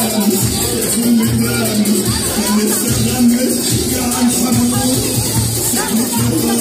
الكلام يا كل بان انا نفسي اغمس جعان حمود سكنت يا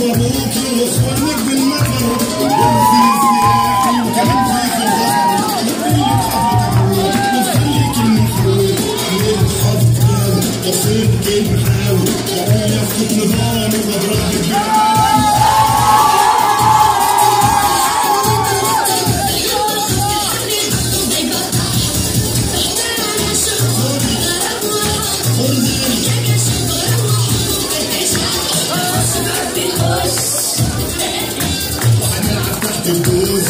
وابوك واخوانك بالمطر وفي سياحي وكمان فيك الغفر وكلك حفلة وخليك المحروم والحفلة وصيبك المحاول وقول يسقط نظامك واضربك بالعالم. وهنلعب تحت الدوس.